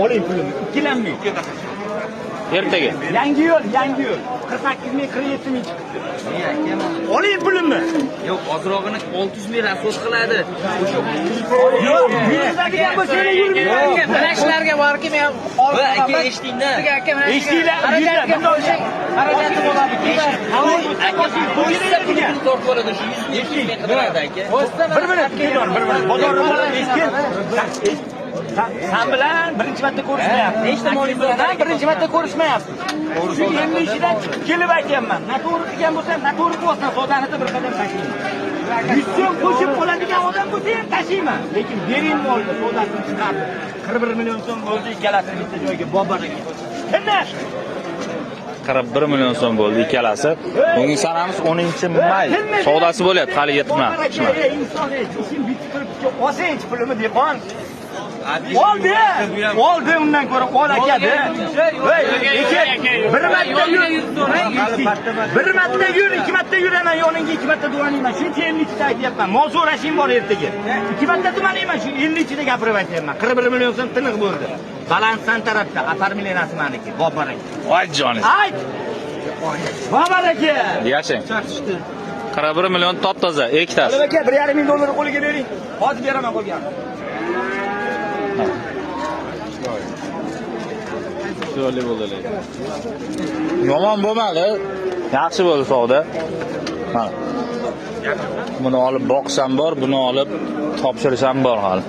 Oling pulini, ikkilanmang. Ertaga. Yangi yo'l, yangi yo'l. 48 ming, 47 ming chiqibdi. Oling pulimni. Yo'q, ozrog'ini 600 ming rasxod qiladi. O'sha Yo'q, yurgizadigan bo'lsa yurmayman. Mana shularga borki, men Va aka eshitingda. aka mana Eshitinglar, xarajatga qo'shing, xarajati bo'ladi. Aka qo'ysa pulini tortib oladi, shu 100 ming 200 ming qidiradi aka. Bir minut, bir minut. Bozorni bo'ladi, eshiting. San bilan birinchi marta ko'rishmayapti. Nechta molingiz bor? Bilan birinchi marta ko'rishmayapti. Shu endi ishidan chiqib kelib aytyapman. Noto'g'ri qilgan bo'lsam, noto'g'ri qilyapsan, savdani bir qadam tashlayman. 100 so'm qo'shib oladigan odam bo'lsa ham tashlayman. Lekin bering molni, savdasini chiqardi. 41 million so'm bo'ldi, ikkalasini bitta joyga bobor aka. Tinch. 41 million so'm bo'ldi ikkalasi. Bugun sanamiz 10-may. Savdosi bo'lyapti hali yetmadi. Inson ishim bitib turib, olsangchi pulimni dehqon. Oldi. Oldi undan ko'ra ol aka de. Hey, bir marta yur. Bir marta yur, ikki marta yuraman, yoningga ikki marta duvaniyman. Shuncha 50 ichida aytyapman. Mol so'rashing bor ertaga. Ikki marta tumaniyman, shu 50 ichida gapirib aytyapman. 41 million so'm tiniq bo'ldi. Balans san tarafda, оформление si maniki. Bobor aka. Voy jonim. Ayt. Bobor aka. Yashang. 41 million top toza ikkitasi. Olim aka, 1,5 ming dollar qo'liga bering. Hozir beraman qo'lga. Chiroyli bo'ldi lekin. Yomon bo'lmadi. Yaxshi bo'ldi savdo. Mana. Buni olib boqsam bor, buni olib topshirsam bor hali.